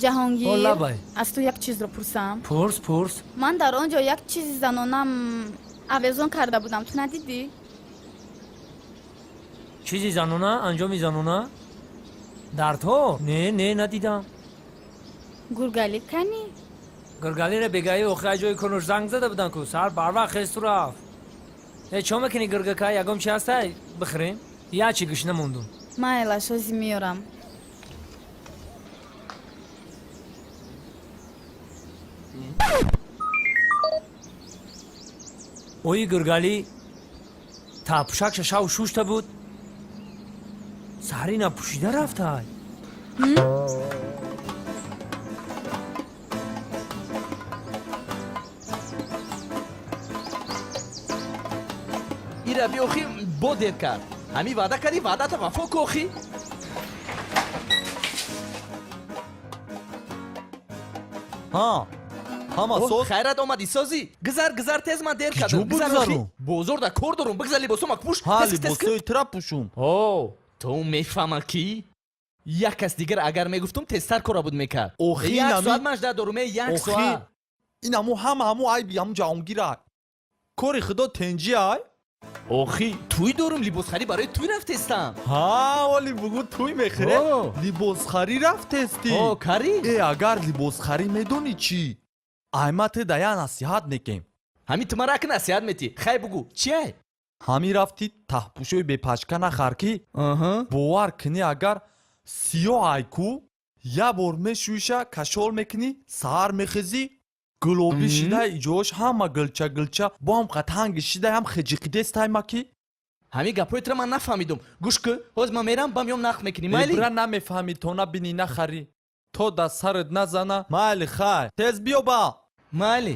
Ҷаҳонгир, аз ту як чизро пурсам. Пурс, пурс. Ман дар он ҷо як чизи занонам авезон карда будам, ту надидӣ? Чизи занона? Анҷоми занона? Дар тор? Не, не, надидам. Гургали кани? Гургалиро бегаи охи ҷои конуш занг зада будан ку, сар барвақт хесту рафт. Э, чо мекунӣ, гургака? Ягон чи ҳастай? Бихӯрем? Я чи гушна мондум. Майлаш, ҳози меёрам. Ои гургалӣ таҳпӯшакша шав шушта буд, саҳри напӯшида рафтай. Ира биохи, бо дер кард. Ҳамин ваъда кардӣ, ваъдата вафо ку охи. Ҳа, ҳама соз. Хайрат, омадӣ, созӣ? Гузар, гузар, тез, ман дер Ки кардам. ҷо Гузар, охи. бигзарум? Бозор да кор дорум, бигзар, либосома пӯш. Ҳа, Тез, тез. либосои тира пӯшум. О. Ту мефаҳма, ки як кас дигар агар мегуфтум, тезтар кора буд мекард. Охи, Як нами- соат ман жда дорум, е, як Охи, соат. ин ҳаму ҳама ҳаму айби ҳаму ҷаҳонгир ай. Кори худо тенҷи ай. Охи, тӯй дорум, либосхарӣ барои тӯй рафтестам. Ҳа, оли бугу тӯй мехӯре. О. Либосхарӣ рафтестӣ. О, кари. Э, агар либосхарӣ, медонӣ чӣ, айма те да я насиҳат мекем. Ҳамин ту мара ки насиҳат метӣ. Хай, бугӯ, чи ай? Ҳамин рафти таҳпӯшои бепачка нахар, ки бовар кунӣ, агар сиёҳ ай ку, я бор мешӯиша, кашол мекунӣ, саҳар мехезӣ, гулобӣ шида, иҷош ҳама гилча гилча, бо ҳам қатанги шида, ҳам хиҷиқидестайма ки. Ҳамин гапҳои тура ман нафаҳмидум. Гӯш кӯ, ҳозир ман мерам, ба меом, нақл мекунӣ, майли? Ибра намефаҳмӣ, то набинӣ нахарӣ, то да сарат назана. Майли, хай, тез биё ба. Майли.